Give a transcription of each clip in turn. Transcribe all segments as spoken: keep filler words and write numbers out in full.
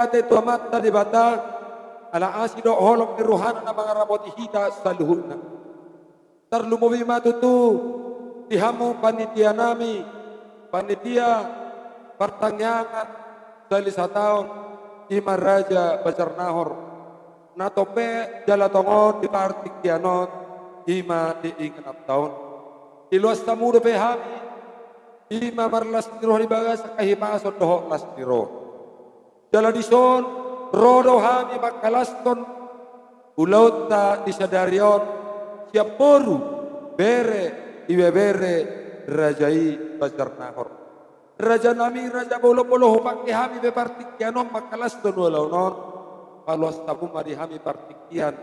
Ate tu Amanta Debata, ala asi dohot holong ni rohana na mangaramoti hita saluhutna. Tarlumobi ma tutu di hamu panitia nami, panitia partangiangan sahali sataon, i ma Raja Banjarnahor. Na tong pe jala tongon di partingkian on, i ma di inganan taon. Diloas hamu dope hami, i ma marlas ni roha di bagasan hahipason dohot las ni roha. Jala dison ro do hami mangkalashon ulaonta di sadari on, sian boru, bere, ibebere, raja i Banjarnahor. Raja nami, raja bolon, molo hupangke hami pe partingkian on mangkalashon ulaon on, paloas hamu ma di hami partingkian,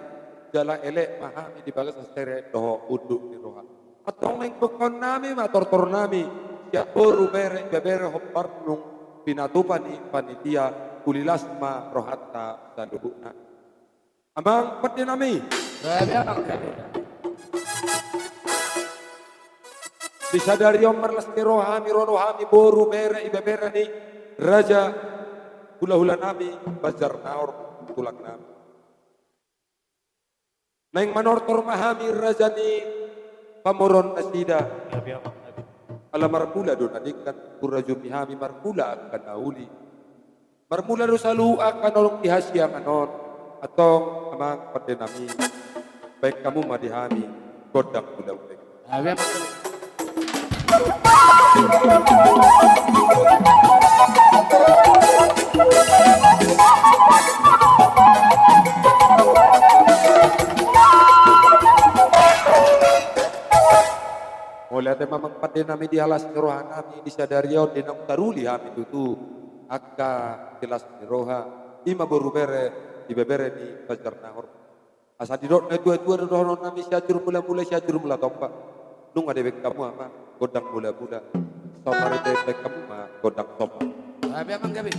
jala elek ma hami di bagasan serep dohot unduk ni roha. Antong naeng tungkaon nami ma tortor nami, sian boru, bere, ibebere, hombar nang pinatupa ni panitia, uli las ma rohanta saluhutna. Amang pande nami. Di sadari on marlas ni roha hami, ro do hami boru, bere, ibebere ni raja hulahula nami Banjarnahor, tulang nami. Naeng manortor ma hami raja ni pamoruon nasida. Ala marmula do na denggan, hurajumi hami marmula angka na uli. Marmula do saluhut angka na adong di hasiangan on. Antong amang pande nami, baen hamu ma di hami gondang mula-mula i. Mauliate ma amang pande nami di las ni roha nami di sadari on, di naung taruli hami tutu angka di las ni roha, i ma boru, bere, ibebere ni Banjarnahor. Asa didok na tua-tua do dohonon nami, Sianjur Mula-mula, Sianjur Mula Tompa. Nunga dibaen hamu amang gondang mula-mula. Saonari pe baen hamu ma gondang somba. Gabe amang, gabe.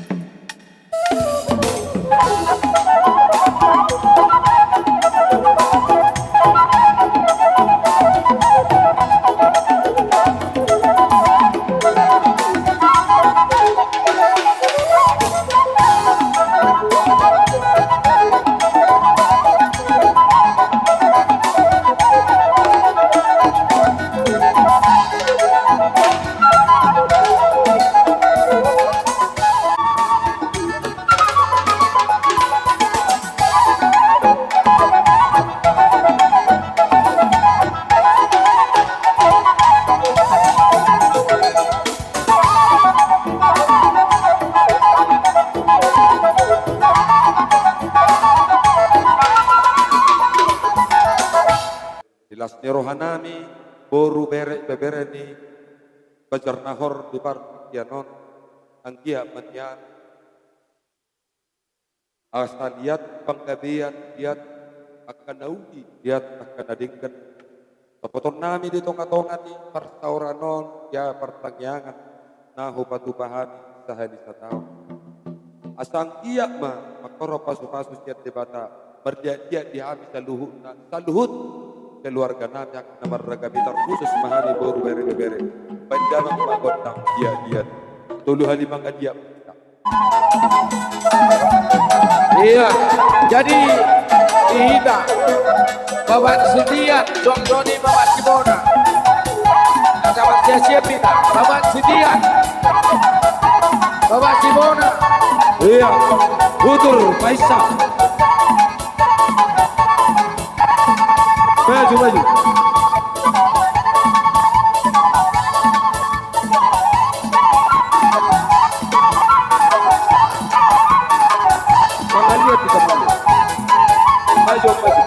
Di las ni roha nami, boru, bere, ibebere ni Banjarnahor di partingkian on, anggiat ma nian asa liat panggabean, liat angka na uli, liat angka na denggan. Sapoton nami di tonga-tonga ni parsaoran on, ia partangiangan na hupatupa hami sahali sataon. Asa anggiat ma mangkorhon pasu-pasu sian Debata, marliat-liat di hami saluhutna, saluhut keluarga nami angka na marragam i, tarkhusus ma hami boru, bere, ibebere. Baen damang ma gondang liat-liat. Tolu hali mangaliat. Iya, jadi di hita Baban Sitian, jongjong ni Baban Sibona. Baban Sitian, Baban Sibona. Iya, Butur Faisal. Maju, maju. Mangaliat di tempat. Maju, maju.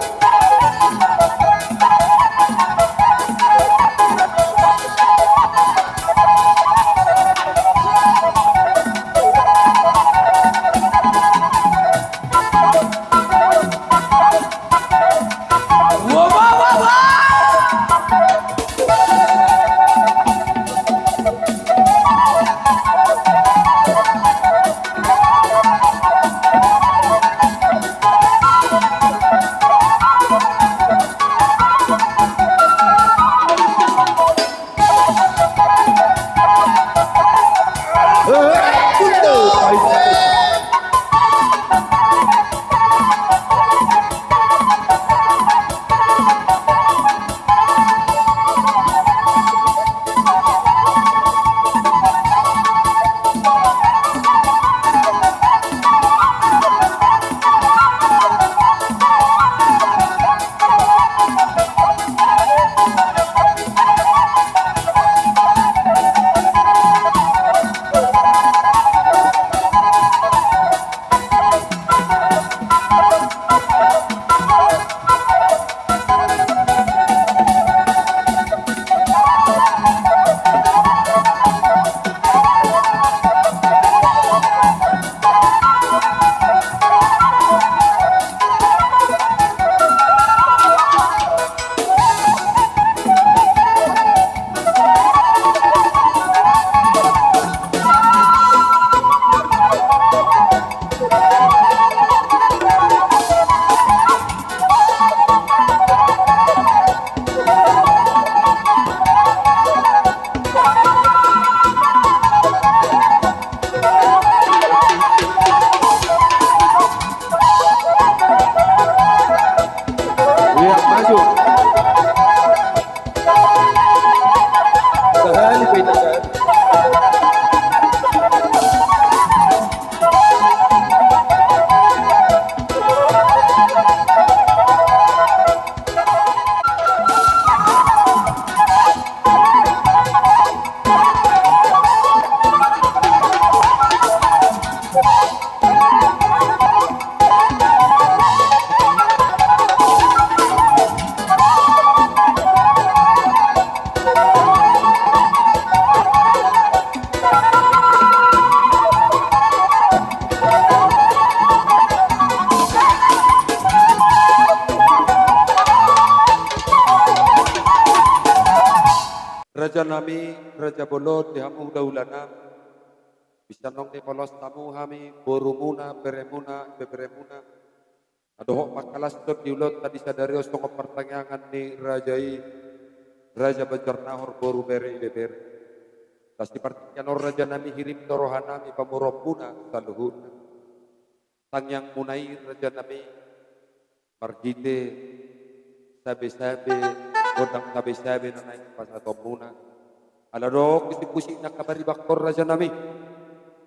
Raja nami, raja bolon di hamu hulahula nami. Bisa nang ni polos tamu hami, borumuna, beremuna, beberemuna. Adohot pangkalashon di ulaonta di sadari on songon partangiangan ni raja i, raja Banjarnahor, boru, bere, ibebere. Las di partingkian on raja nami, hirim do roha nami pamoruonmuna saluhutna. Tangiangmuna i raja nami, marhite sabesabe, gondang sabesabe na naeng pasahatonmuna. Ala dong pusingpusing na angka paribanghon raja nami,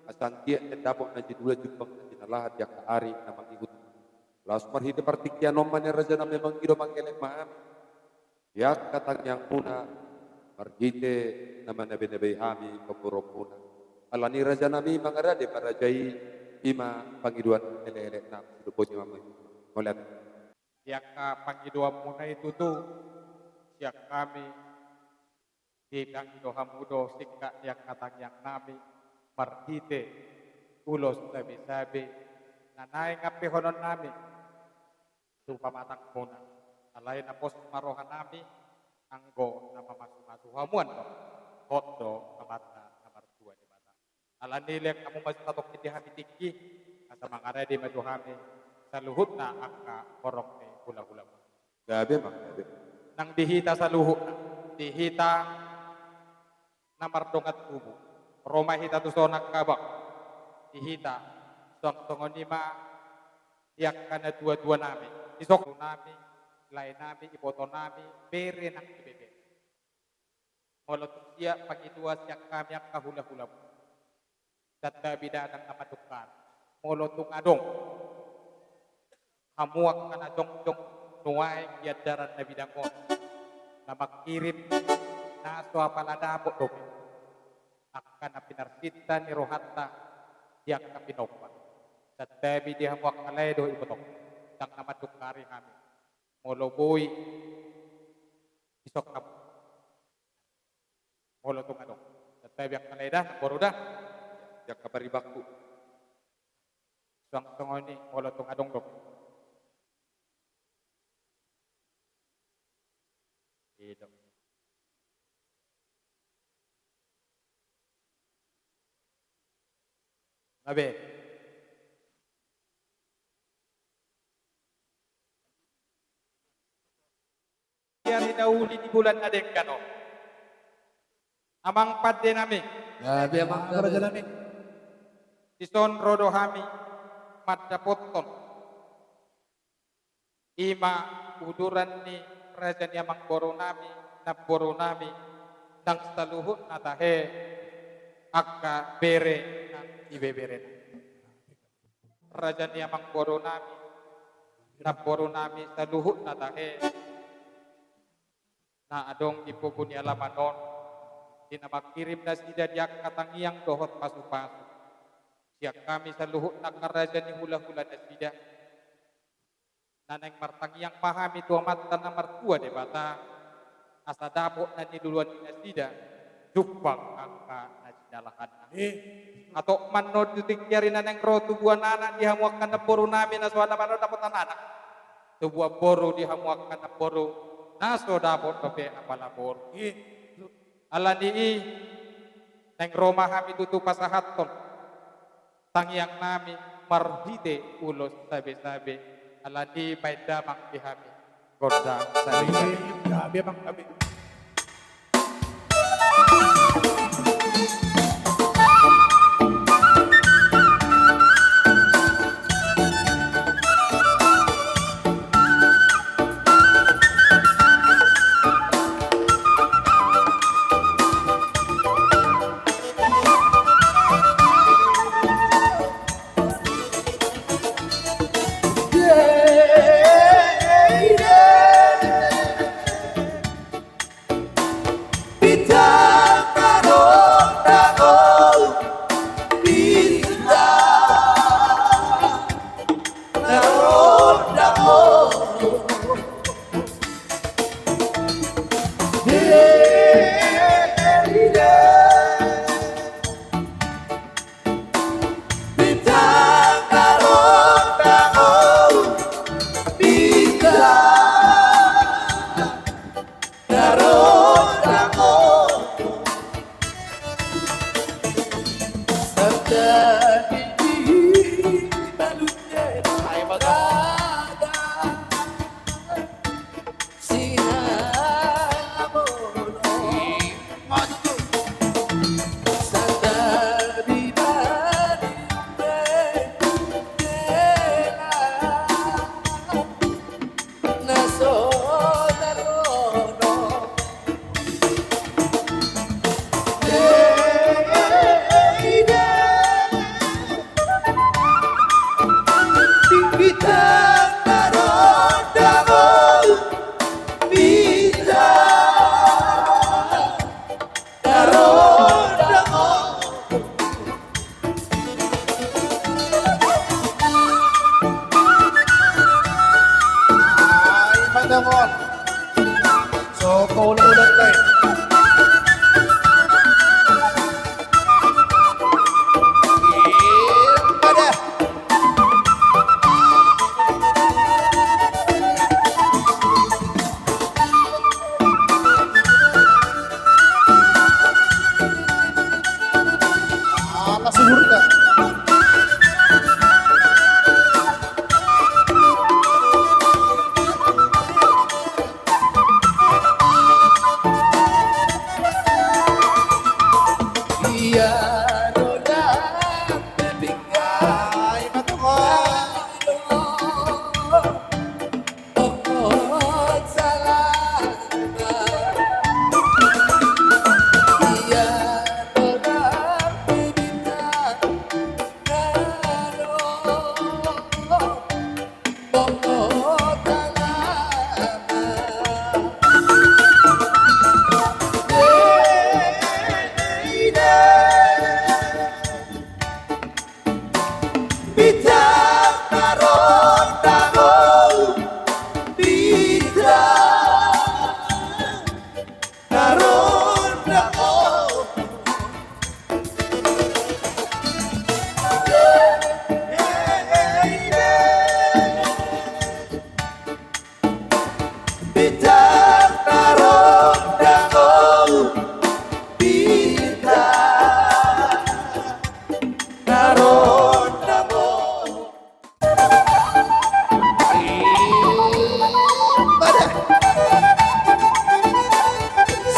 asa anggiat dapot na jinalahan, jumpang na jinalahan di angka ari na mangihut. Laos marhite partingkian on ma nian raja nami, mangido mangelek ma hami di angka tangiangmuna, marhite na manabenabe hami pamoruonmuna. Alani raja nami, mangarade ma raja i, i ma pangidoan elekelek nami, sidohonon i ma. Mauliate. Di angka pangidoanmuna i tutu, sian hami dipangido hamu do singkat ni angka tangiang nami, marhite ulos sabesabe na naeng ampehonon nami tu pamatangmuna. Alai na pos ma roha nami, anggo na mamasumasu hamu annon, hot do Amanta na martua Debata. Alani i lehon hamu ma satongkin di hami tingki, asa mangarade ma tu hami saluhutna angka horong ni hulahula. Gabe ma, gabe. Nang di hita saluhutna, di hita na mardongan tubu, ro ma hita tu son angka abang, di hita, suang songon i ma di angka natuatua nami, isongon nami, lae nami, iboto nami, bere nang ibebere. Molo tung sian pangidoan sian hami angka hulahulamu, santabi dadang na mandungkari. Molo tung adong hamu angka na jongjong nuaeng di andaran na bidang on, na mangkirim na so apala dapot dope angka na pinarsinta ni rohanta di angka pinompa, santabi di hamu angka lae dohot ibotongku, ndang na mandungkari hami. Molo boi, isok hamu. Molo tung adong. Santabi angka lae da, namboru da. Di angka paribangku. Suang songon i, molo tung adong dope. I do. Gabe. Di ari na uli di bulan na denggan on, amang pande nami. Gabe, amang raja nami. Dison ro do hami mandapothon i ma uduran ni raja ni amangboru nami, namboru nami, nang saluhutna tahe angka bere nang ibeberena. Raja ni amangboru nami, namboru nami, saluhutna tahe na adong di pogu ni alaman on, di na mangkirim nasida di angka tangiang dohot pasupasu. Sian hami saluhutna angka raja ni hulahula nasida, na naeng martangiang ma hami tu Amanta na martua Debata, asa dapot na niluluan ni nasida jumpang angka na jinalahanna. Eh. Atok ma annon tu tingki ari na naeng ro tubuan anak di hamu angka namboru nami na so adong annon dapotan anak, tubuan boru di hamu angka namboru na so dapot dope apala boru. Eh. Alani i naeng ro ma hami tutu pasahathon tangiang nami marhite ulos sabesabe. Alani i baen damang di hami gondang sabesabe. Gabe, amang, gabe.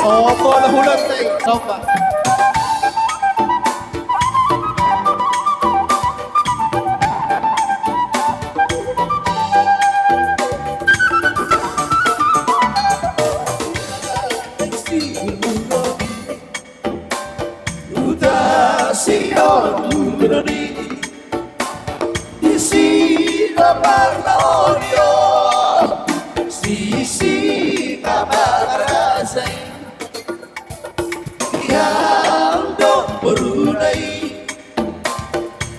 Opo na hulon tai, sopa. Huta Sidon Gubernur i, disi na parlodio, disi na parajai. Ia do boruna i,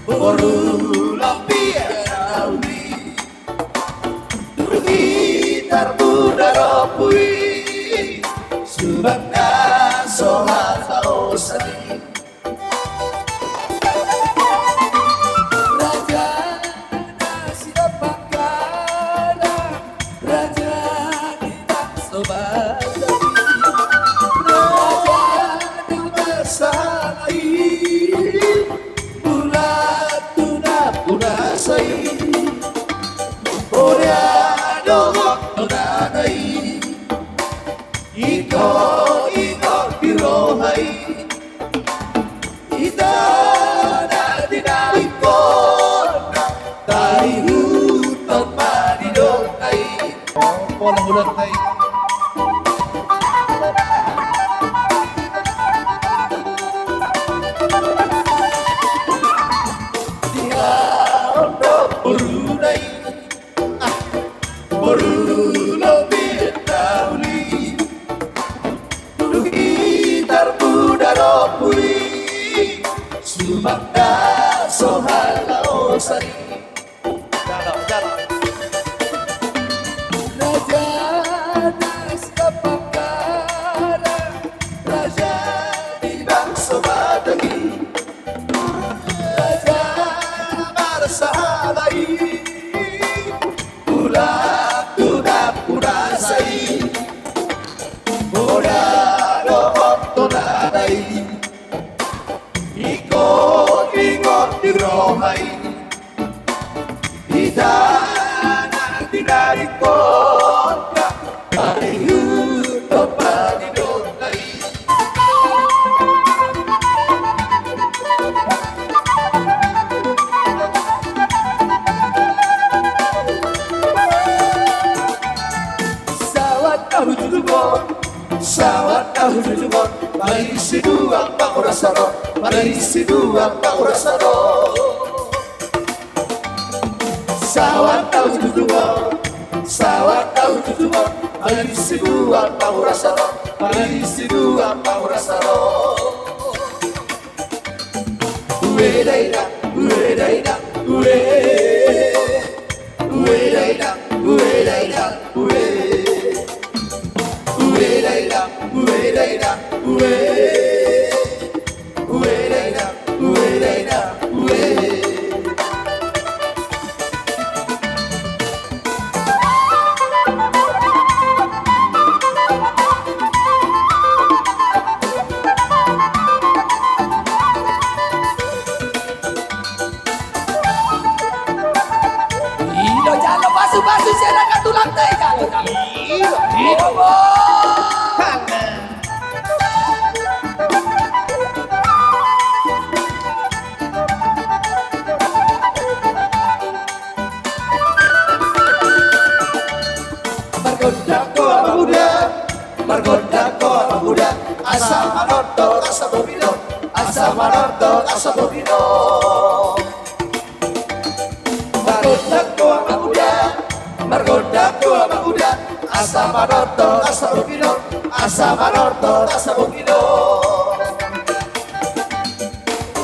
boru Lompian Nauli. Gitar muda rompu i, subang na so halaosan i. Raja na sidohot pangkara, raja ni bangso Batak i, raja na marsahala i, bulat tu nampuna sa i. Ora dohot tonana i, ingot, ingot di roha i. Hita na tinadingkon, taihuthon ma didok na i. Opo na hulon tai. Dia on do boruna i, ah, boru Lompian Nauli. Gitar muda rompu i, subang na so halaosan i. Raja na sidohot pangkara, raja ni bangso Batak i, raja na marsahala i, bulat tu nampuna sa i. Ora dohot tonana i, ingot, ingot di roha i. Hita na tinadingkon, taihuthon ma didok na i. Sahat na hujujunghon, sahat na hujujunghon, marisi duang panguras on, marisi duang panguras on. Sahat na hujujunghon, sahat na hujujunghon, marisi duang panguras on, marisi duang panguras on. Ue daida, ue daida, ue. Ue daida, ue daida, ue. Ue daida, ue daida, ue. Ue daida, ue daida, ue. I do jalo pasu-pasu sian angka tulangta i jalo, jalo. I do, i do. Margondang do Amang Uda, margondang do Amang Uda, asa manortor asa bobino, asa manortor asa bobino. Margondang do Amang Uda, margondang do Amang Uda, asa manortor asa bobino, asa manortor asa bobino.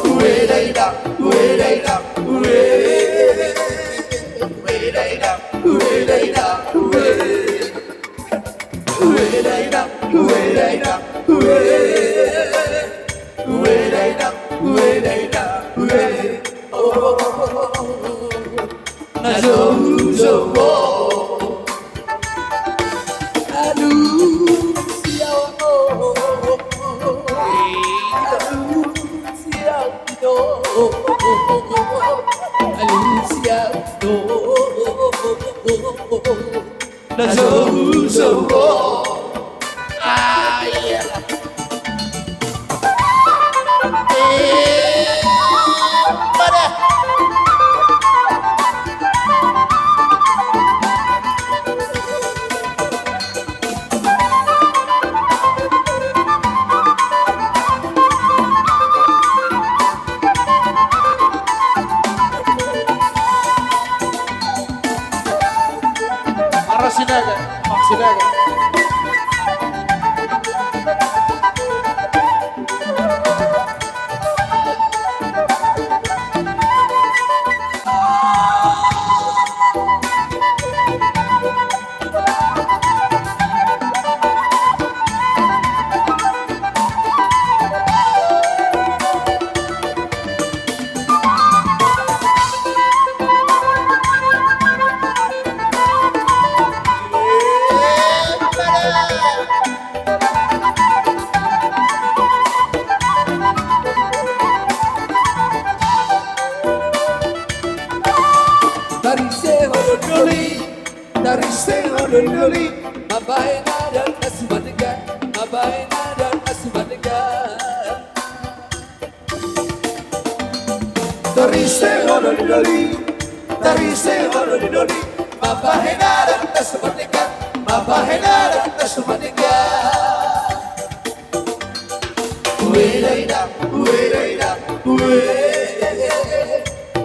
Ue daida, ue daida, ue. Ue daida, ue daida, ue. Ue daida, ue daida, ue. Ue daida, ue daida, ue. Oh, na jou, jou, oh. Aduh, sial, oh. Aduh, sial, oh. Aduh, sial, oh. Na jou, jou, oh. Ah. Ai iyalah. Eh, pada. Ara Sinaga, Mak Sinaga. Taringot doli, taringot doli, mambahen adat na sumandangkan, mambahen adat na sumandangkan. Taringot doli, taringot doli, mambahen adat na sumandangkan, mambahen adat na sumandangkan. Ue dainang, ue dainang, ue.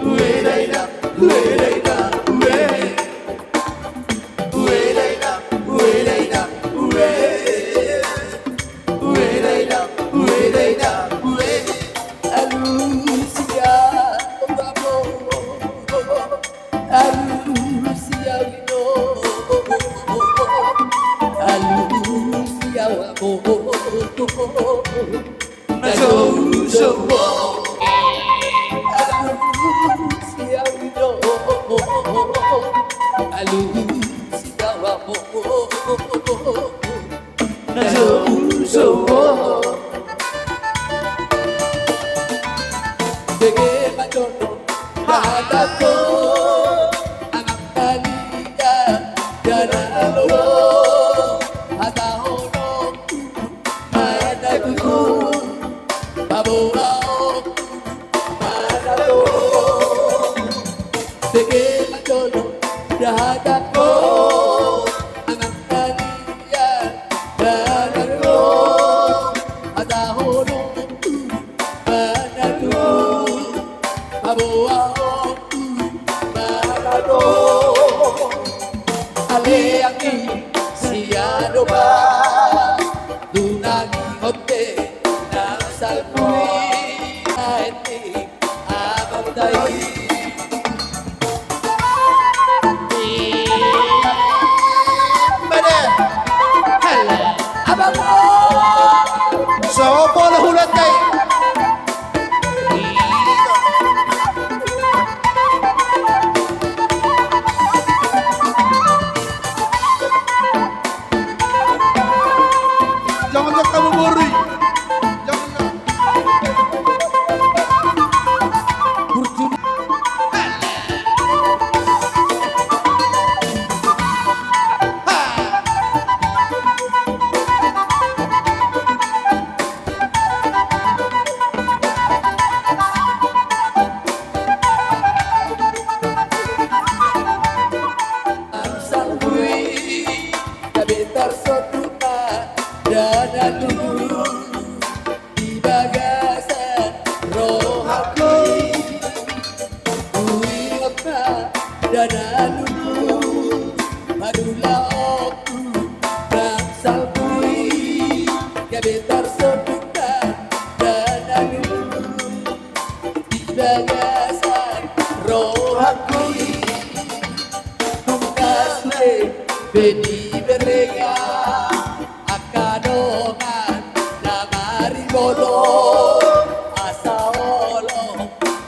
Ue dainang, ue dainang, ue. Ue dainang, ue dainang, ue. Ue dainang, ue dainang, ue. Alu sia, alu sia wino. Alu sia wino. Na jou, jou. Alu sia wino. Alu sia wino. Na jou, jou. Bege ma jolo, hata ho, amang na liat, dana ho, hata ho, mana tutu, paboa ho, mana tutu. Bege ma jolo, hata ho, amang na liat, dana ho, hata ho, mana tutu, paboa ho, mana tutu. Ale anggi, sian do ba, tu na ningok pe, na salpu i, na etik. Abang tai. Mada. Halo. Abang. Sopo lo hulan tai. Jangan jauh kamu bori. Jangan jauh. Burjun. Am salpu i, gabe tarsonduk ma dana tutu di bagasan rohangku i. Huingot ma dana tutu, parulaonku nang salpu i, gabe tarsonduk ma dana tutu di bagasan rohangku i. Tung tasude be diberenggan angka dongan na maribolo, asa olo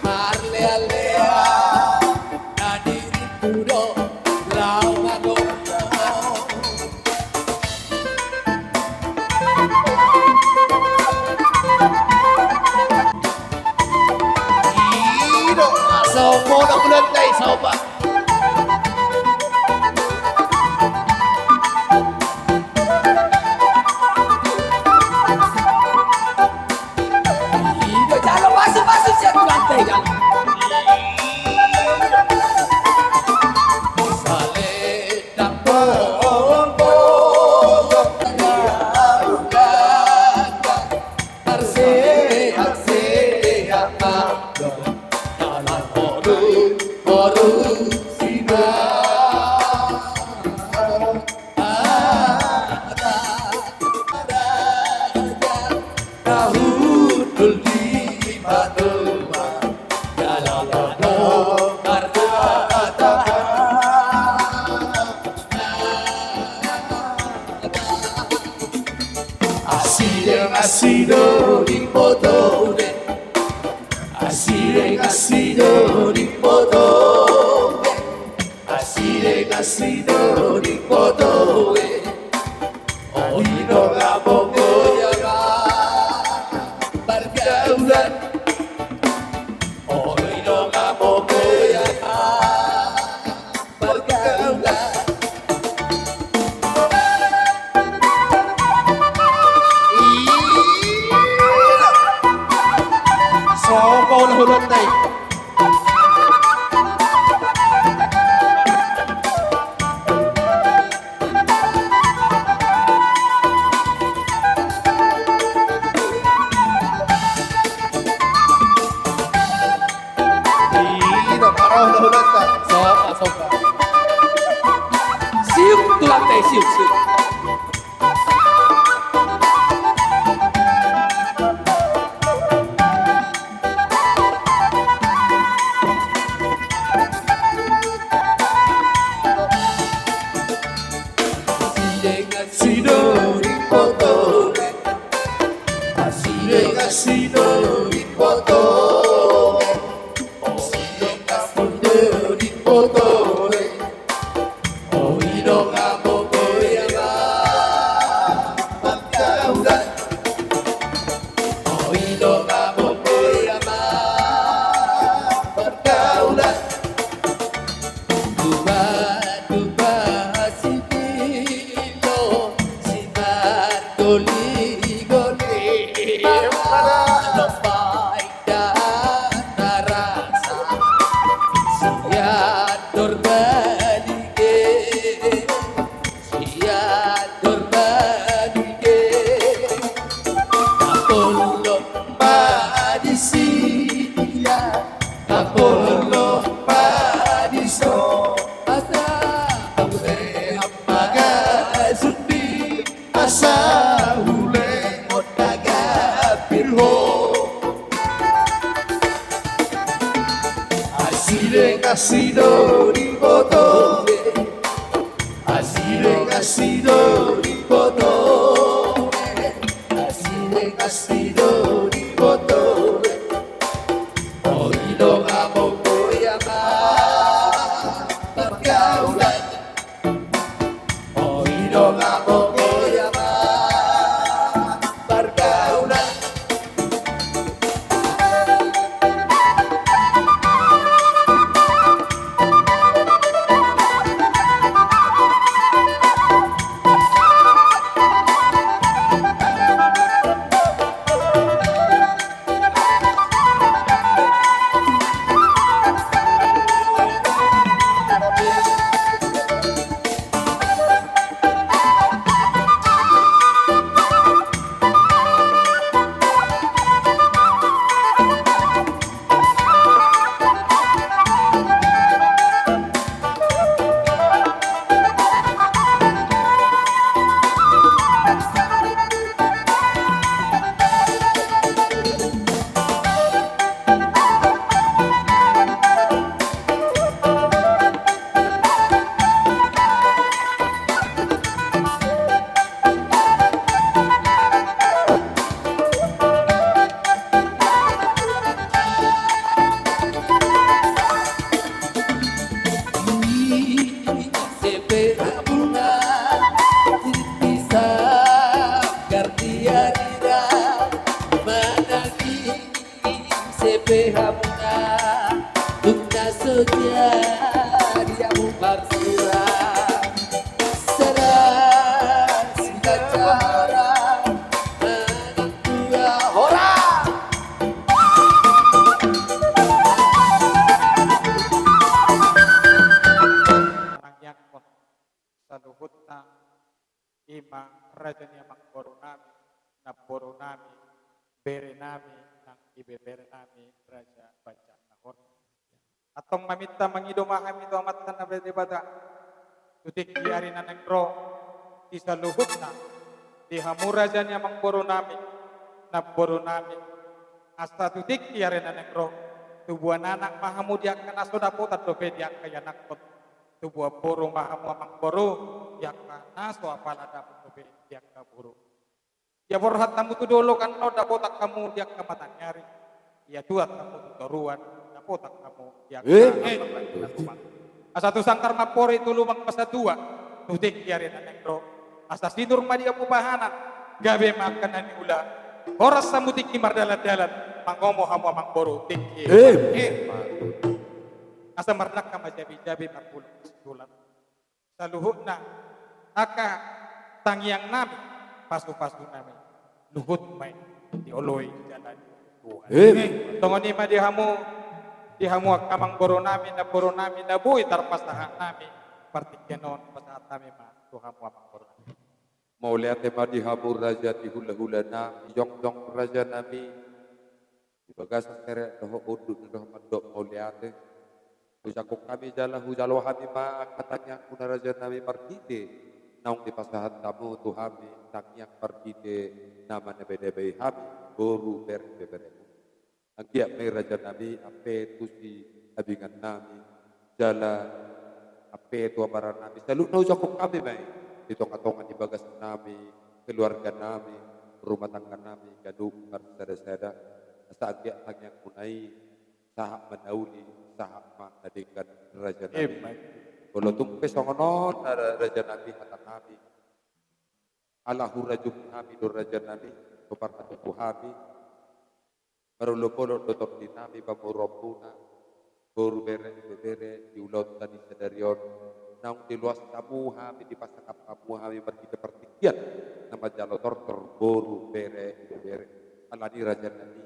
marleanlean, na diringku do laho mangolu. I do, sopo do hulan tai, sopo. Sidengan sidoli boto e. Oi, dong among, oi, amang. Pargaulan. Oi, dong among, oi, amang. Pargaulan. Sopo hulahulanta i? Ido, parau do hulahulanta. Sopa, sopa. Siuk, tu lantai, siuk, siuk. Sidengan sidoli boto e. Sidengan sidoli boto e. Sidengan sidoli boto e. Oi, dong among, oi, amang. Pargaulan. Oi, dong among, oi, amang. Pargaulan. Tuba, tuba, sipilo, simanggoli-goli. Lopai da tarasa, sian dor balige. Sian dor balige. Tapolong ma disi dia, tapolong ma dison. Asa ule amang, asa uli, asa ule ngot na gambir ho. Sidengan sidoli boto e. Sidengan sidoli boto e. Sidengan sidoli boto e. Oi, dong among, oi, amang. Pargaulan. Oi, dong among, oi, amang. Pargaulan. Ise pe hamuna, tung na so jadi hamu marsurak. Sada sigacara, manang dua, horas. Saluhutna. I ma raja ni amangboru nami, namboru nami, bere nami, nang ibebere nami, raja Bancak Nahor. Antong maminta mangido ma hami tu Amanta na Debata, tu tingki ari na naeng ro, di saluhutna, di hamu raja ni amangboru nami, namboru nami, asa tu tingki ari na naeng ro, tubuan anak ma hamu di angka na so dapotan dope di angka ianakhon. Tubuan boru ma hamu amangboru, di angka na so apala dapot dope di angka boru. Ia borhat hamu tu dolok annon, dapotan hamu di angka mataniari. Ia tuat hamu tu toruan, dapotan hamu di angka, eh, eh, na so pangkatahon. Asa tu sanggar ma pori, tu lubang ma satua, tu tingki ari na naeng ro. Asa sinur ma di hamu pahanan, gabe ma angka na niula. Horas hamu tingki mardalan-dalan, mangomo hamu amang boru tingki. Asa marnangka ma jabi-jabi, marpulung ma sisulan. Saluhutna angka tangiang nami, pasu-pasu nami, luhut ma i dioloi jala dioloi Tuhan. Songon i ma di hamu, di hamu angka amang boru nami, namboru nami, na boi tarpasahat nami, partingkian on pasahat nami ma tu hamu amang boru nami. Mauliate ma di hamu raja ni hula-hula nami, jongjong raja nami. Di bagasan herek dohot unduk ni roha mandok mauliate. Hujangkon hami jala hujalo hami ma angka tangiangmuna raja nami marhite naung dipasahat hamu tu hami tangiang marhite na manabe-nabe hami boru bere ibebere. Anggiat ma i raja nami ampe tu sihabingan nami jala ampe tu ambaran nami, saluhutna hujangkon hami ma i di tonga-tonga ni bagas nami, keluarga nami, rumah tangga nami ganup marsada-sada. Asa anggiat tangiangmuna i sahat ma na uli, sahat ma na denggan raja nami. Molo tung pe songon on na raja nami hata nami, ala hurajumi hami do raja nami, so parhatubu hami. Marolop-olop do tondi nami pamoruonmuna, boru bere ibebere di ulaonta di sadari on, naung diloas hamu hami, dipasangap hamu hami marhite partingkian na manjalo tortor boru bere ibebere. Alani raja nami,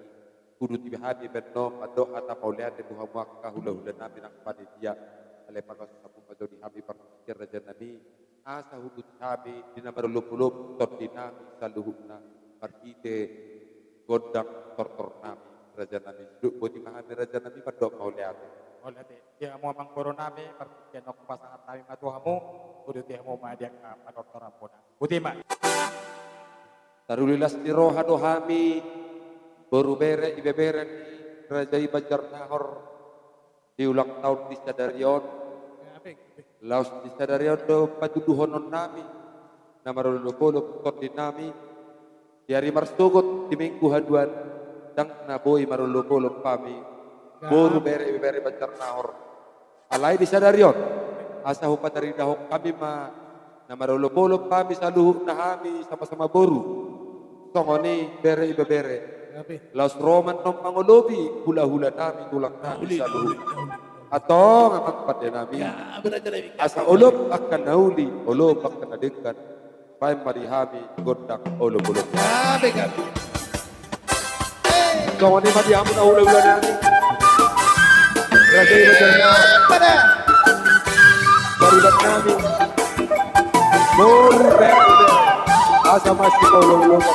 huduti hami bahenon mandok hata mauliate tu hamu angka hula-hula nami nang panitia. Alai paloas hamu ma jo di hami partingkian raja nami, asa huduti hami di na marolop-olop tondi nami saluhutna marhite gondang tortor nami raja nami. Duk boti ma hami raja nami mandok mauliate. Mauliate. Ia hamu amang boru nami, partingkian on hupasahat hami ma tu hamu, huduti hamu ma di angka panortoranmuna. Boti ma. Taruli las ni roha do hami boru bere ibebere ni raja i Banjarnahor di ulang taon di sadari on. Laos di sadari on do patuduhonon nami na marolop-olop tondi nami di ari marsogot di minggu haduan, ndang na boi marolop-olop hami boru bere ibebere Banjarnahor. Alai di sadari on asa hupataridahon hami ma na marolop-olop hami saluhutna hami sama-sama boru. Songon i bere ibebere. Laos ro ma annon mangolopi hula-hula nami, tulang nami saluhutna. Antong amang pande nami, asa olop angka na uli, olop angka na denggan. Baen ma di hami gondang olop-olop. Songon i ma di hamu na hula-hula nami. Raja i raja nami. Bariban nami. Boru bere. Asa masih kau lolo-lolo.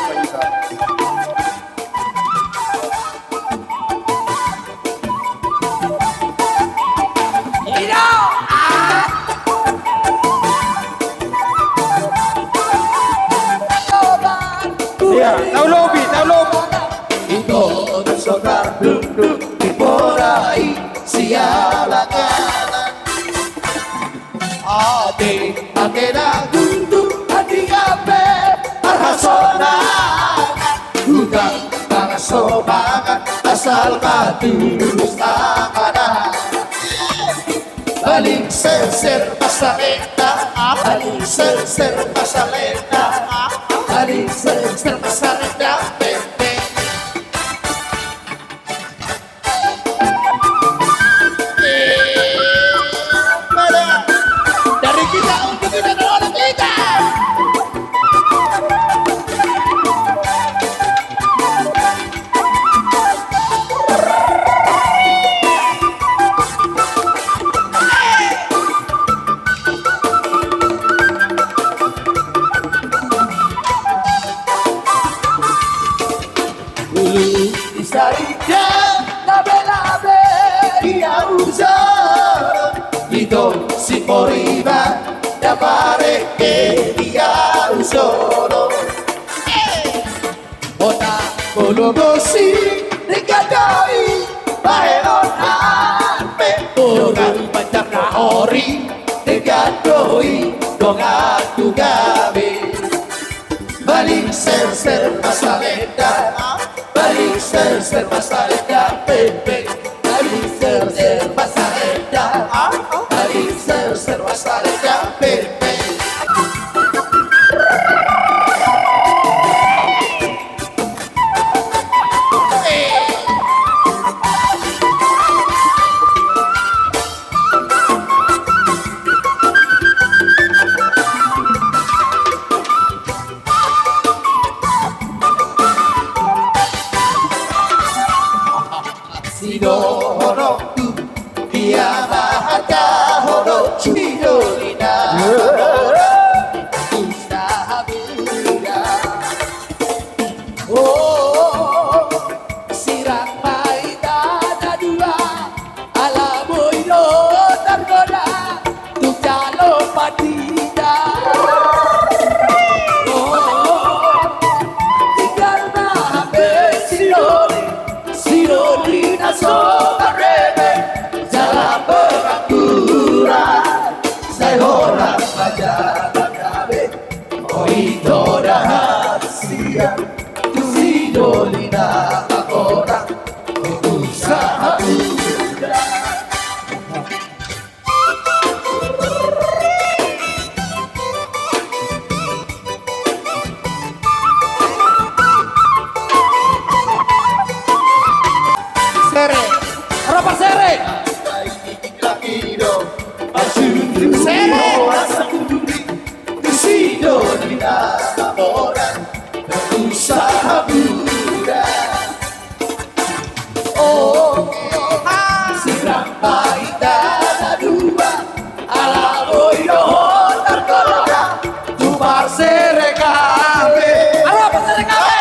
Ia, tau lobi, tau lobi. Ito do so tardukduk di borai siala kanan. Ate, ate na gundu, ate gabe, arhasona. Udah, tangan sobangan, asal katulus tangan. Baling serser pasalenta, baling serser pasalenta, baling serser pasalenta, pepe. Dari kita untuk kita, doa kita. Ulu di sarita labe-labe ia uzo. Ito si poriba da bareke ia uzo. Ota kologosi dikatoi bahenon ampe. Dongan Banjarnahor i dikatoi dongan tu gabe. Baling serser pasalenta, baling serser pasalenta, pepe. Baling serser pasalenta, baling Sidohononku, dia ma hata hono sidoli na. Usaha muda. Oh, sirang ma hita na dua. Ala boi do targoda tu jalo pandita. Oh, tinggal ma hape sidoli, sidoli na so mareme, jala pengangguran, sai horas ma jala gabe. Oi, ito da hasian tu sidoli na mangorang, usaha muda. Sere. Ropa sere. Sere. Sidoli na mangorang, usaha muda. Oh, sirang ma hita na dua. Ala boi do targoda tu parsere gabe. Ala parsere gabe.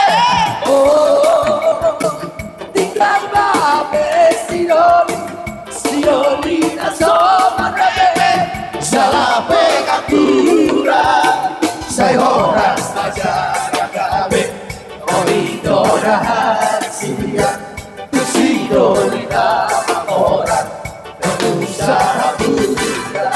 Oh, tinggal ma hape sidoli, sidoli na so mareme, jala pengangguran, sai horas ma jala gabe. Oi, ito da hasian tu sidoli na mangorang, usaha muda.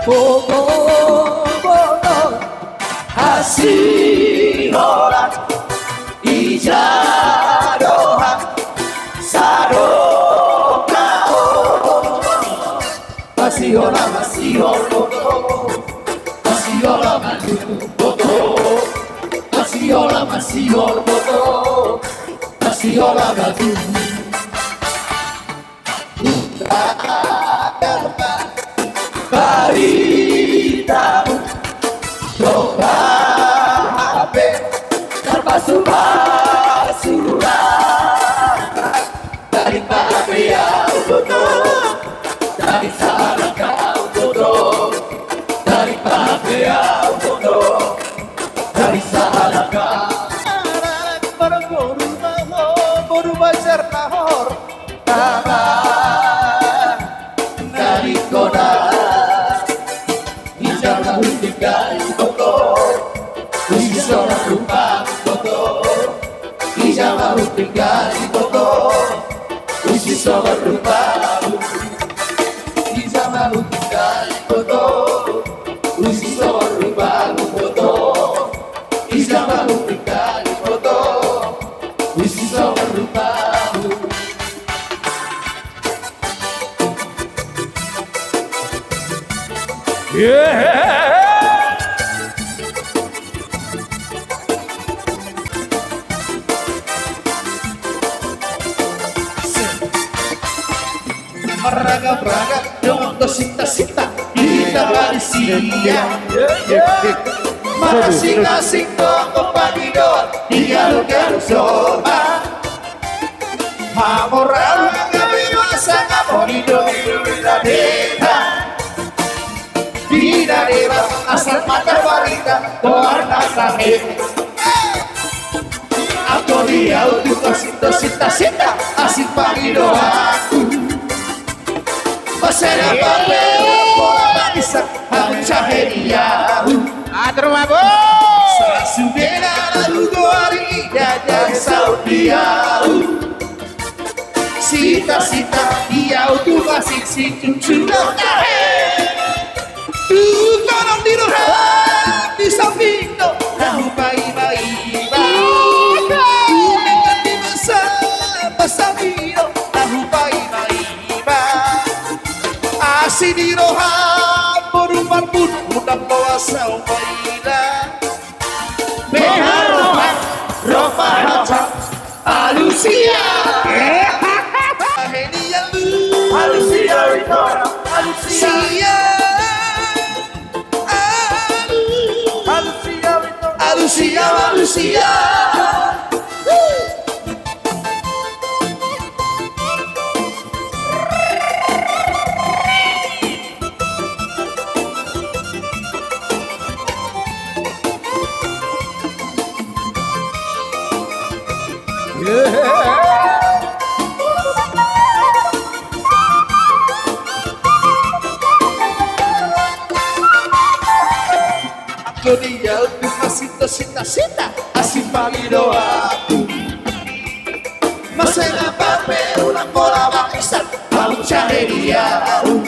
Boto, boto, hasiholan, ija do hasiholan, sadokahon. Masihol, masihol boto, masihol, masihol boto, masihol, masihol boto, masihol, masihol. Baritamu, coba hape tarpasupasu ra. Tarik ma hape au boto, tarik sahalak au boto, tarik ma hape au boto, tarik sahalak au. Boru ma ho, boru Banjar na hortaba, tarik hona. Ija ma hutinggal boto, uji so marrupa boto. Ija ma hutinggal boto, uji so marrupa. Ija ma hutinggal boto, uji so marrupa boto. Ija ma hutinggal boto, uji so marrupa. Marragam-ragam dongan do sinta-sinta hita manisia. Marasing-asing do anggo pangidoan, digalu-galu somal. Hamoraon gabe masa ngaponi do di deba. Di deba asal mata barita goar na sahe. Anggo di au tu pasinta-sinta asing pangidoanku. Masera pape pola manisa hamu sahe di au. Atur mabuk. Sasudena lalu goari dada saut di au. Sinta-sinta di au tu Sik sik tutu do tahe. Tu tolong di roha, di samping do na hupaima-ima. Unang di masa, masa ni do na hupaima-ima. Asi di roha, boru Marbun, unang loas au maila. Beha roha, roha hata, alusia. Henia lu. Alusia, Victor. Alusia. Alu. Alusia, Victor. Alusia, alusia. Anggo dia tu masita sita-sita, asi pali do aku. Masa na pape unang pola bangsa, au care dia au.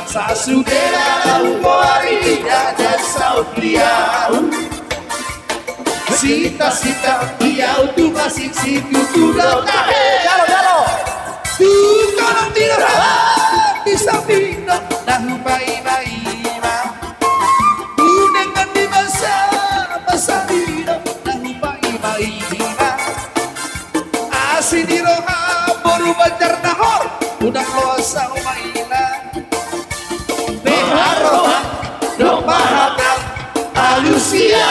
Sasude na au boari ida dan saut dia au. Sita-sita dia au tu masing situtu do tahe. Jalo, jalo. Tu tolong di roha, di samping do na hupaima-ima. Unang di masa, masa ni do na hupaima-ima. Asi di roha, boru Banjar Nahor, unang loas au maila. Beha roha, roha hata, alusia.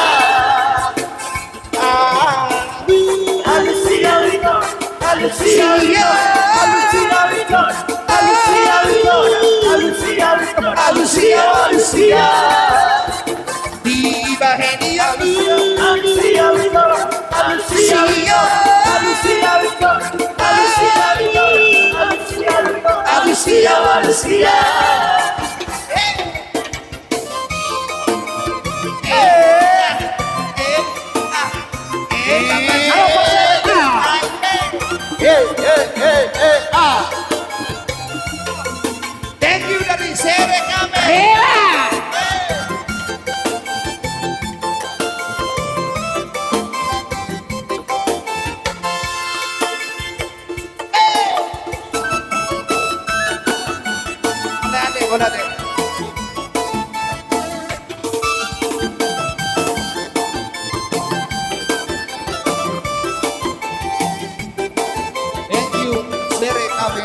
Alusia, Victor. Alusia, Victor. Alusia, Victor. Alusia, Victor. Alusia, Victor. Alusia, alusia. Di bahen i alusia, Victor. Alusia, Victor. Alusia, Victor. Alusia, Victor. Alusia, Victor. Alusia, alusia. Thank you dari Sere Kame. Thank you, Sere Kame.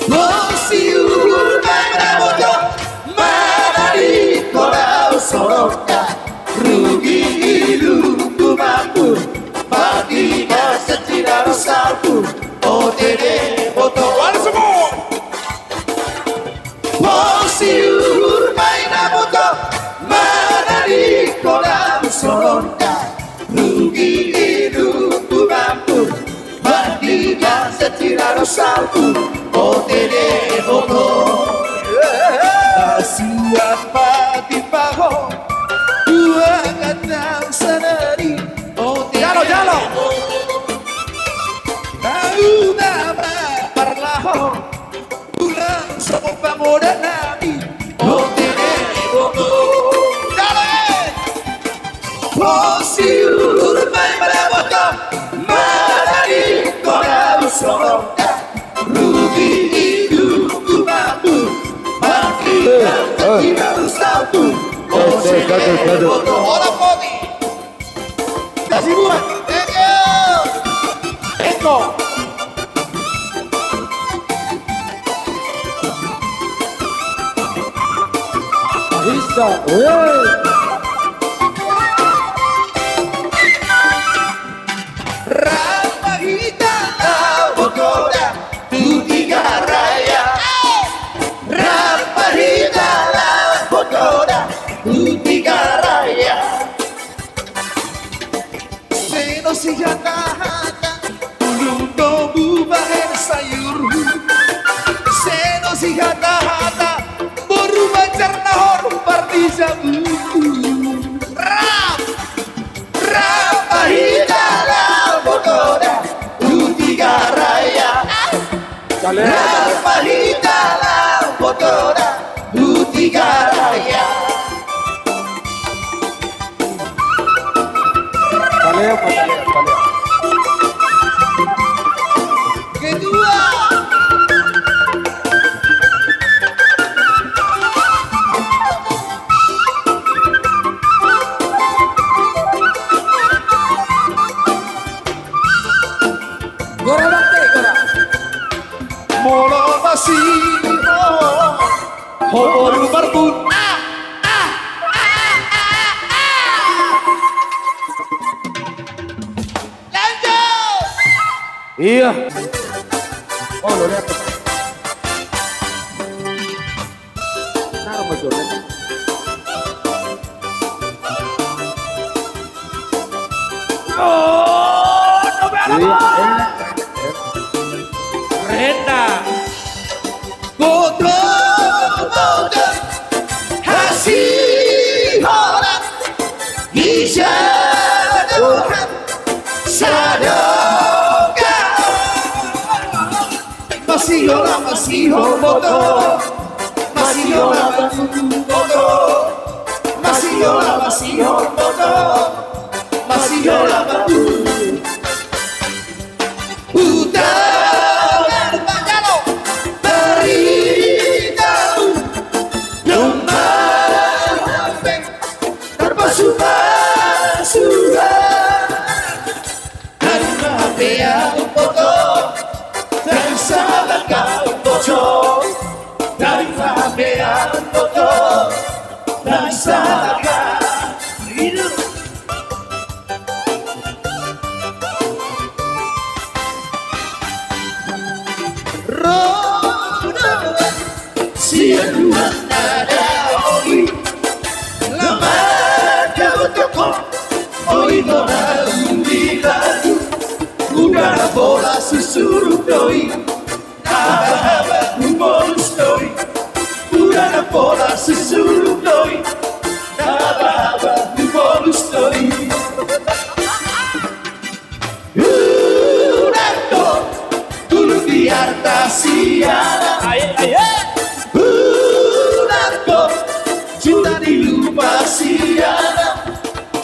Bosi uhur baen dapoton, manari kodau soronda, rugi ilu tumambu, parti masa cina rusalku, O T D boto. Wali semua. Bosi uhur baen dapoton, manari kodau soronda, rugi ilu tumambu, parti masa cina rusalku, O T D boto. Suan patimpa ho, dua kata sanari, O T D boto. Jalo, jalo. Tahu nama parlaho. Tulang songon pangoda nami, O T D boto. Jalo, eh! Bosi uhur baen dapoton, manari kodau soronda, rugi ilu tumambu, parti masa cina rusalku, O T D boto. Hola, Bobby. Kasih buat. Thank you. Eko. Bisa. Woi. Rap hita laho botoda tu Tiga Raya. Rap hita laho botoda tu Tiga Raya. Seno sihata-hata, bulung do bubahen sayur. Seno sihata-hata, boru Banjar Nahor parti jabu. Rap! Rampa hita laho botoda tu Tiga Raya. Paleo, paleo, paleo. Kedua. Gora bate, gora. Molo masihol ho boru Marbun. Ah, ah, ah, ah, ah. Lanjut. Iya. Oh, lo lihat. Nah, rumah Jordan. Oh, no, no, no. Iya, enak. Renda. Boto, boto, hasiholan, dijalo Tuhan sadokah. Masihol, masihol boto, masihol boto, masihol, masihol boto, masihol boto. Huta Baru Manjalo, beritahu domba hape tarpasupasu. Dari hape amang boto, dari sahabat amang boto, dari hape amang boto, dari sahabat. Hidup. Ro do au sian Tuhan na daong i, lambat do au toko, oi do au di lagu. Uda na pola sisuruk do i, habahaba hubolus do i. Uda na pola sisuruk do i, habahaba hubolus do i. Unang do tulut di arta siana. Aye, aye. Unang do juta di lupa siana.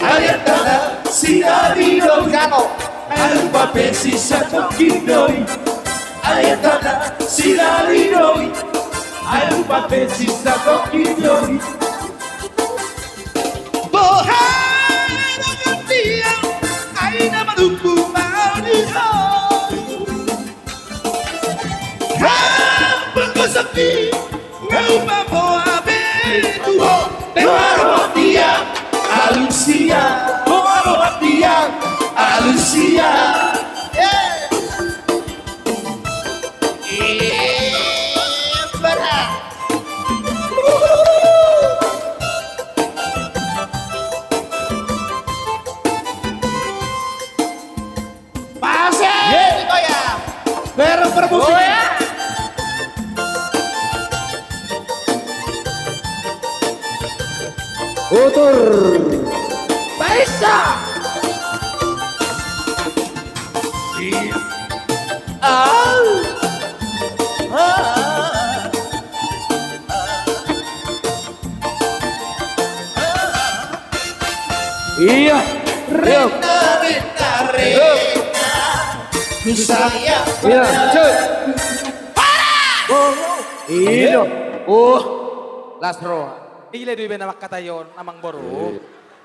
Ayat tanah sinari do i. Kalau. Alupa pe sisa toki do i. Ayat tanah sinari do i. Alupa pe sisa toki do i. Boha do gantian, ai na manungkun ma di ho. Hampang kosong i, nga upa boha be tu ho. Boha do gantian, alus ia. Boha do gantian, alus ia. Eh, bara. Masih. Ye. Digoyang. Bereng permusik. Oh, ya. Utur. Baisa. Au. Ah. Iya. Rena, rena, rena. Iya, cek. Iya. Oh, las roha. Ile do iba na mangkatai on, amang boru. Iya.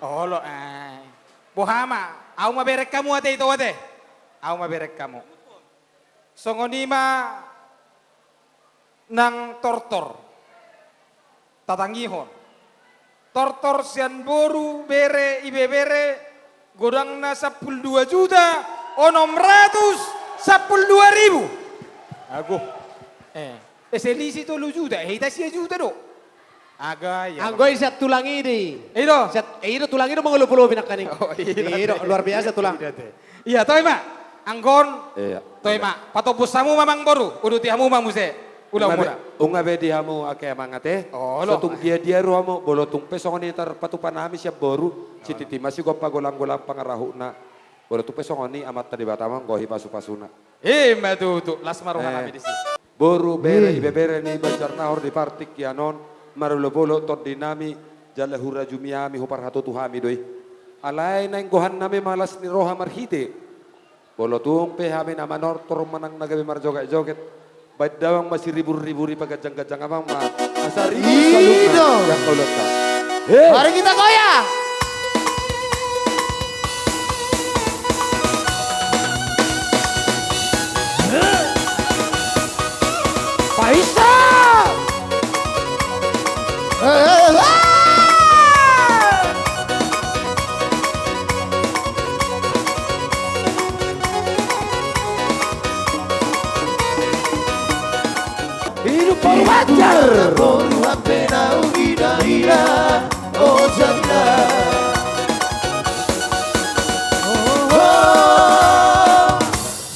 Olo, eh. Boha ma, au ma bereng hamu ate ito ate. Au ma bereng hamu. Songon i ma nang tortor. Tatangihon. Tortor sian boru, bere, ibebere, godangna sampulu dua juta onom ratus sampulu dua ribu. Ago. Eh, eh, selisih tolu juta, eh, hita sia juta do. Aga, iya. Anggo i sian tulang i do i. I do. Sian, eh, i do tulang i do mangolopolopi nangkaning. Oh, iya. I do, luar biasa tulang. Iya, te. Iya, toe ma. Anggo on. Iya. Toe ma. Patombus hamu ma amang boru, uduti hamu ma muse. Ula mula. Nunga be, nunga be di hamu ate amang ate. Olo. So tung dia dia ro hamu, molo tung pe songon i tarpatupa nami sian boru. Olo. Sititi ma sigompa golang-golang pangarahutna. Molo tung pe songon i Amanta Debata ma manggohi pasu-pasuna. Ima tutu, las ma roha nami disi. Boru, bere, ibebere ni Banjarnahor di partingkian on, marolopolop tondinami, jala hurajumi hami, huparhatotu hami do i. Alai naeng gohannami ma las ni roha marhite. Molo tung pe hami na manortor manang na gabe marjogetjoget, baen damang ma siriburribur i, paganjangganjang damang ma. Asa ribur saluhutna. I do. Yang nolonta. He. Mari kita goyang. Paisa. Hidup boru Banjar. Boru hape na huhilahila, o Jamila. Oh, oh.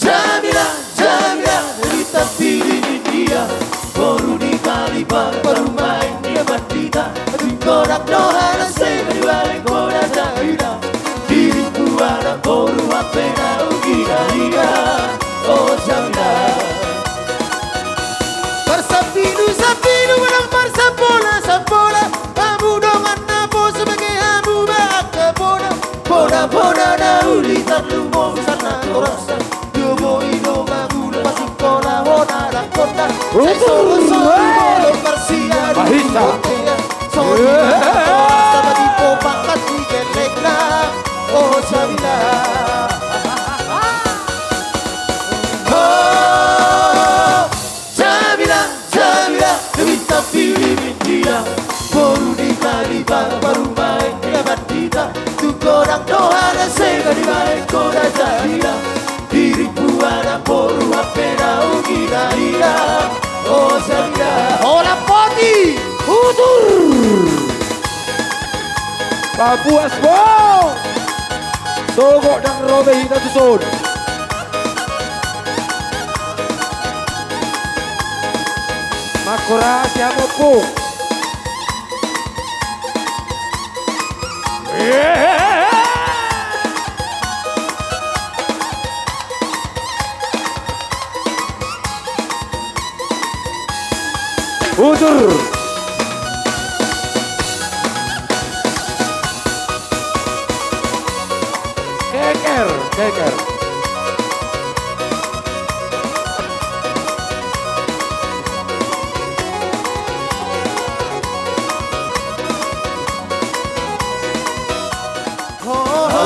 Jamila, Jamila, bintang film India, boru ni Kalipata, boru main dia bandita, tung godang do hana sega dibaen hoda Jamila. Dirimpu anak boru hape na huhilahila, o Jamila. Marsambinu, sambinu, manang marsambola, sambola, hamu dongan naposo, bege hamu ma angka bona, bona, bona na uli tarlumobi, sana torasa. Dua boi do mangula, pasingkola hona anak kota. Sai soro-soro molo marsiadu. Mahisa. Sori. Sama di popakan di gelekna. Oh, Jamila. Oh, Jamila. Jamila, bintang film India, boru ni Kalipata, boru main dia bandita, tung godang do hana sega dibaen hoda Jamila. Dirimpu anak boru hape na huhilahila, o Jamila. Holan poti, utur. Papuas bo. Sogot ndang ro be hita tu son. Mangkorasi hamu, Ompung. Utur. Keker, keker. Ho, ho.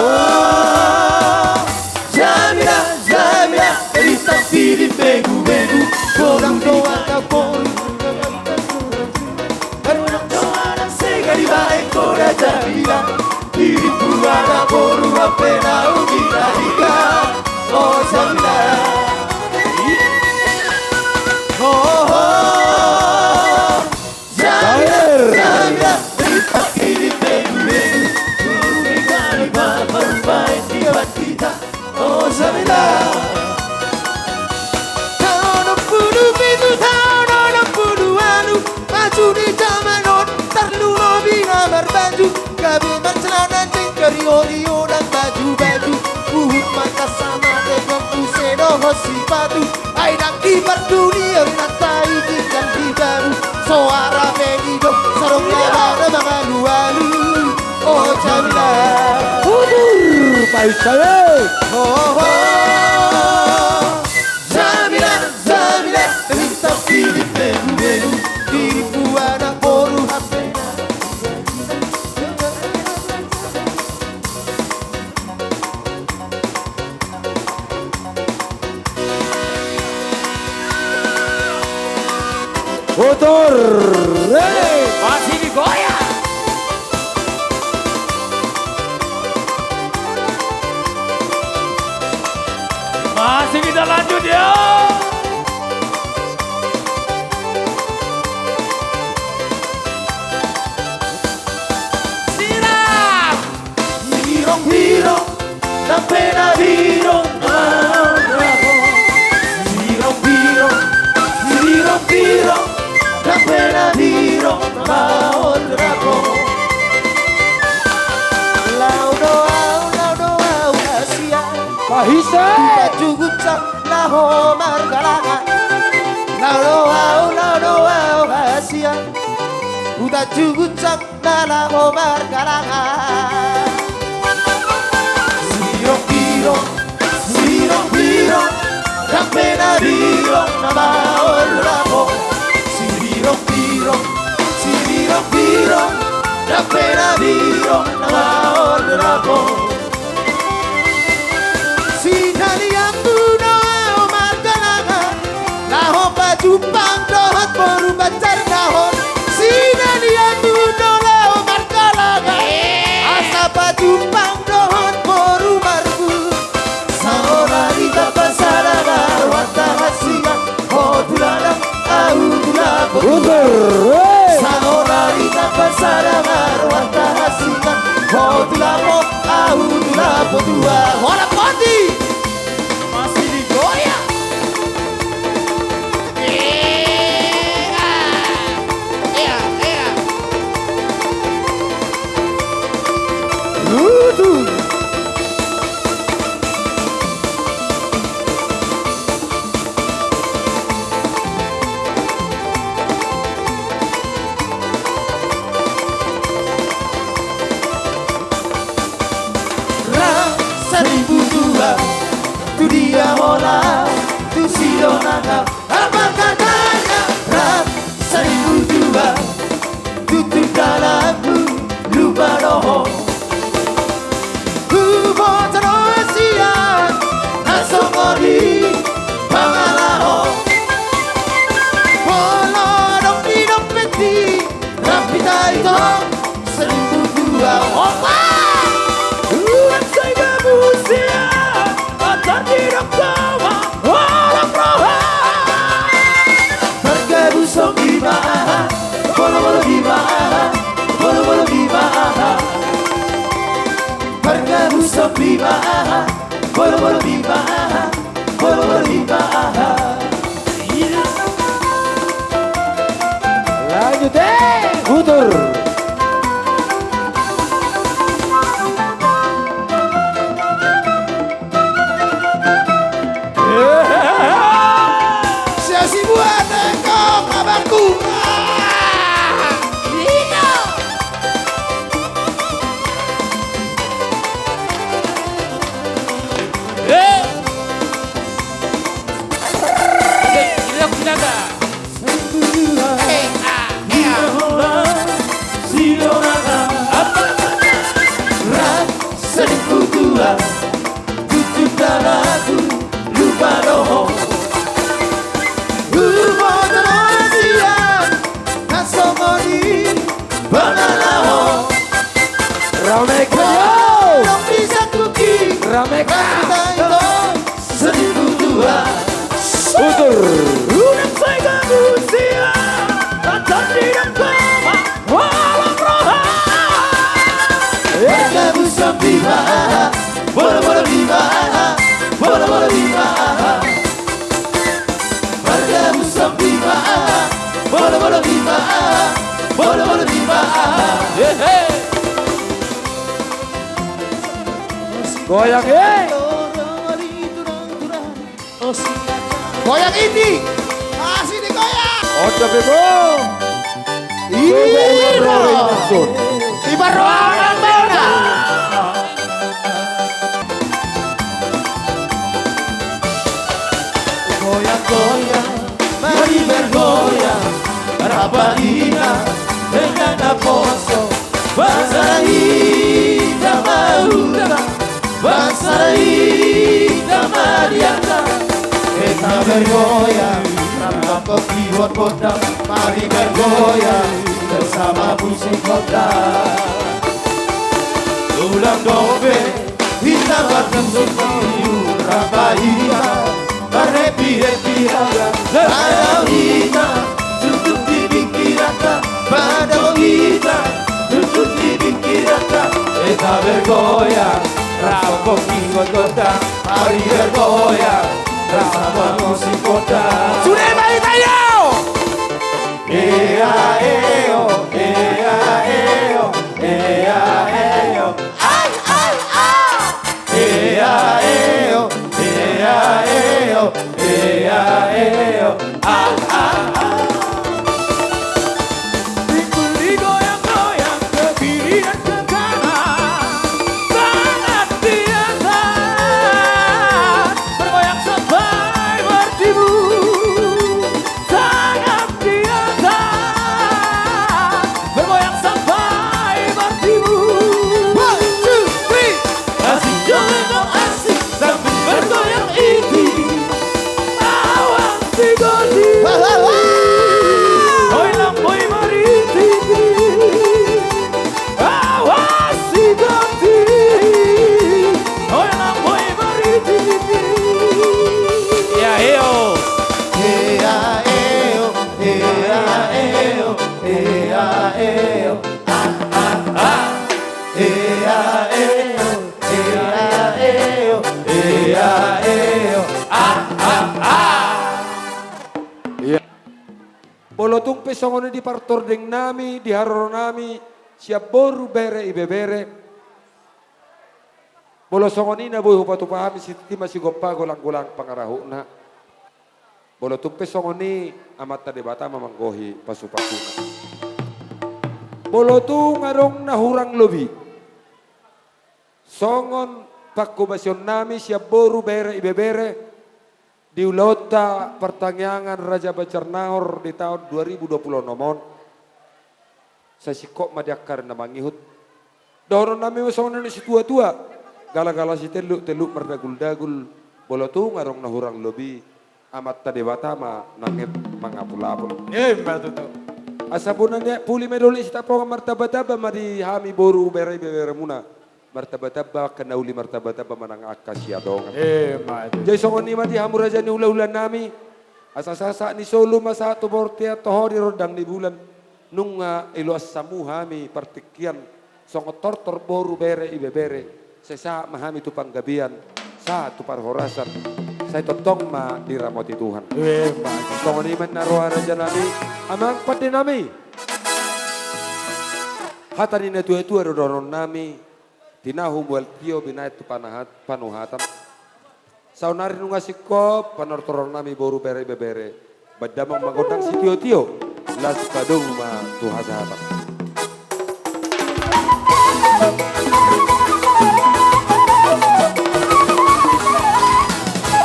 Jamila, Jamila, bintang film begu-begu, godang do anak boru. Godang do hana sega dibaen hoda Jamila. Dirimpu anak boru hape na huhilahila, o Jamila. Ho, ho. Jamila, Jamila, bintang film begu-begu, boru ni Kalipata, boru main dia bandita, o Jamila. Taon onom pulu pitu, taon onom pulu ualu, maju di jaman on, tarlumobi na marbaju, gabe marcelana jengker, rio-rio nang baju-baju, huhut ma tasa mate, gompu se dohot sipatu. Ai ndang diparduli, ori nang tahi tinggal di baru. Soara pe didok, sadong na bana mangalu-alu. O Jamila. Udur, paisa e. Ho, ho. Jamila, Jamila, bintang film begu-begu. Dirimpu anak boru hape na. Utur. Hei. Masih digoyang. Masih kita lanjut ya. Siram. Sirong-sirong, ndang pe na sirong, maol rago. Sirong-sirong, sirong-sirong, ndang pe na sirong, maol rago. Laho do au, laho do au, na sian. Pahisa. Tupa jugup sang laho margalangan. Laho do ahu, laho do ahu hasian, huta Jugucang na laho margalangan. Sibirong-birong, sibirong-birong, ndang pe na birong na maol laho. Sibirong-birong, sibirong-birong, ndang pe na birong na maol laho. Sinalianmu do ahu margalangan, laho pajumpang dohot boru banjar na hot. Sinalianmu do ahu margalangan, asa pajumpang dohot boru marhut. Saonari tamba sada marwanta hasian, ho tulang, ahu tulang potua. Saonari tamba sada marwanta hasian, ho tulang, ahu tulang potua. Hola poti. Masih digoyang. Iya, iya, iya. Lucu. Ra saribu dua, tu dia ho laho, tu si dongan, apa katanya? Ra saribu dua, tutu dalanku lupa do ho. Huboto do hasian na songon i pangalaho. Molo adong di dompetmi, rap hita itong saribu dua. Opa! Ulang sai gabu sia, patar di dokter ma, walang roha. Pargabuson bima aha, molo-molo bima aha, molo-molo bima aha. Pargabuson bima aha, molo-molo bima aha, molo-molo bima aha. Lanjut, eh, Utur. Sia si buat engkau kabarku. Eh. Oke, kita aku sinaga. Ra saribu dua, tutu dalanku lupa do ho. Huboto do hasian na songon i pangalaho. Rame kau. Rame kau. Rame kau. Rame kau. Saribu dua. Utur. Ulang sai gabu sia, patar di dokter ma, walang roha. Pargabuson bima aha, molo-molo bima aha, molo-molo bima aha. Pargabuson bima aha, molo-molo bima aha, molo-molo bima aha. Hehe. Goyang, eh. Goyang iti. Masih digoyang. Ojo bebo. Ini. Ibar roangan mana? Goyang-goyang, mari bergoyang, rap hita dengan naposo. Basa hita mauta, basa hita madiata. Hita bergoyang, rap hita ibuat gondang. Mari bergoyang bersama musik gondang. Ulang dope hita marmusik, rap hita marhappy-happy. Padao hita tutu di pingkiranta, padao hita tutu di pingkiranta. Hita bergoyang rap hita ibuat gondang. Mari bergoyang bersama musik gondang. Sude ma hita, io! Ea eo, ea eo, ea eo. Ai, ai, ai. Ea eo, ea eo, ea eo. Ai, Songon i di partondionnami, di haroronami, sian boru, bere, ibebere. Molo songon i na boi hupatupa hami, sititi ma sigompa golang-golang pangarahutna. Molo tung pe songon i, Amanta Debata ma manggohi pasupasuna. Molo tung adong na hurang lobi, songon pangkobasionnami sian boru, bere, ibebere, di ulaonta partangiangan Raja Banjarnahor di taon dua ribu dua puluh onom on, sai singkop ma di angka ari na mangihut. Dohononnami ma songon na ni situatua: Galagala sitelluk, telluk mardaguldagul, molo tung adong na hurang lobi, Amanta Debata ma nang mangapulapul. Ima tutu. Asa bona ni puli ma i dolok sitampongan, martambatamba ma di hami boru, bere, ibeberemuna. Martambatamba angka na uli, martambatamba ma nang angka siadongan. Ima tutu. Jadi songon i ma di hamu raja ni hulahulanami, asa sahat ni solu ma sahat tu bontean, toho di rondang ni bulan. Nunga iloas hamu hami partingkian, songon tortor boru, bere, ibebere, sai sahat ma hami tu panggabean, sahat tu parhorasan, sai tongtong ma diramoti Tuhan. Ima tutu. Songon i ma na roha, rajanami, amang pandenami. Hata ni natuatua do dohononnami: Tinahu mual tio, binahen tu panahat-, panuhatan. Saonari nunga singkop panortoronnami boru, bere, ibebere. Baen damang ma gondang sitiotio, laos padomu ma tu hasahatan.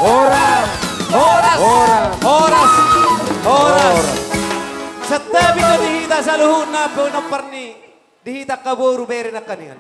Horas! Horas! Horas! Horas! Horas! Horas! Santabi do di hita saluhutna, pinompar ni di hita angka boru, bere nangkaningan.